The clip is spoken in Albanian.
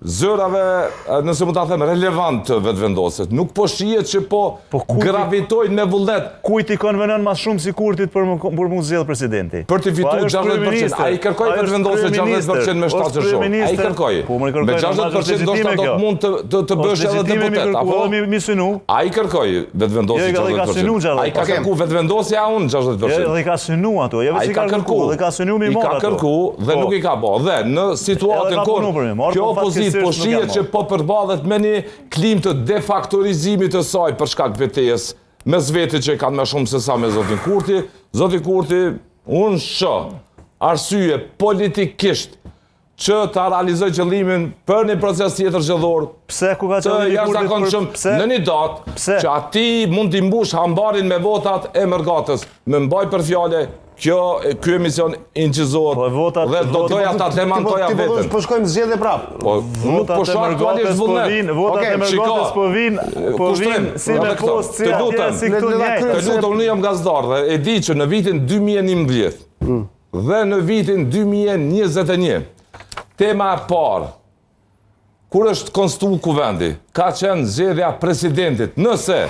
zërave, nëse mund ta them, relevant të Vetëvendosjes, nuk po shihet që po, po gravitojnë me vullnet. Kujt i konvenon ma shumë si Kurtit për mu, për mu zgjedh presidenti? Për të Po, fituar 60%, ai kërkoi Vetëvendosje 60% me 7 qershor. Ai kërkoi. Po, me 60% ndoshta do të mund të të, të bësh edhe deputet, apo? Mi, mi synu. Ai kërkoi Vetëvendosje 60%. Jo, ka synu Ai ka kërku Vetëvendosja unë 60%. Jo, dhe i ka synu ato, jo veç i ka kërku, dhe ka synu mi marrë ato. I ka kërku dhe po. nuk i ka bo. Dhe në situatën kur kjo po opozitë po shihet që po përballet me një klimë të defaktorizimit të saj për shkak betejës mes veti që e kanë më shumë se sa me zotin Kurti, zoti Kurti unë shoh arsye politikisht që ta realizoj qëllimin për një proces tjetër zgjedhor. Pse ku ka qëllimi i Kurtit për pse? Në një datë pse? që atij mund t'i mbush hambarin me votat e mërgatës. Më mbaj për fjale, kjo ky emision incizohet po, votat, dhe do doja ta demantoja po veten. Po shkojmë zgjedhje prap. Po nuk po shoh aktualisht po vullnet. Vin, votat e mërgatës po vin, po vin si me post, si atje, si këtu njëjtë. Të lutem, unë jam gazetar dhe e di që në vitin 2011 mm. Dhe në vitin 2021, tema e parë, kur është konstitu kuvendi, ka qenë zgjedhja presidentit. Nëse.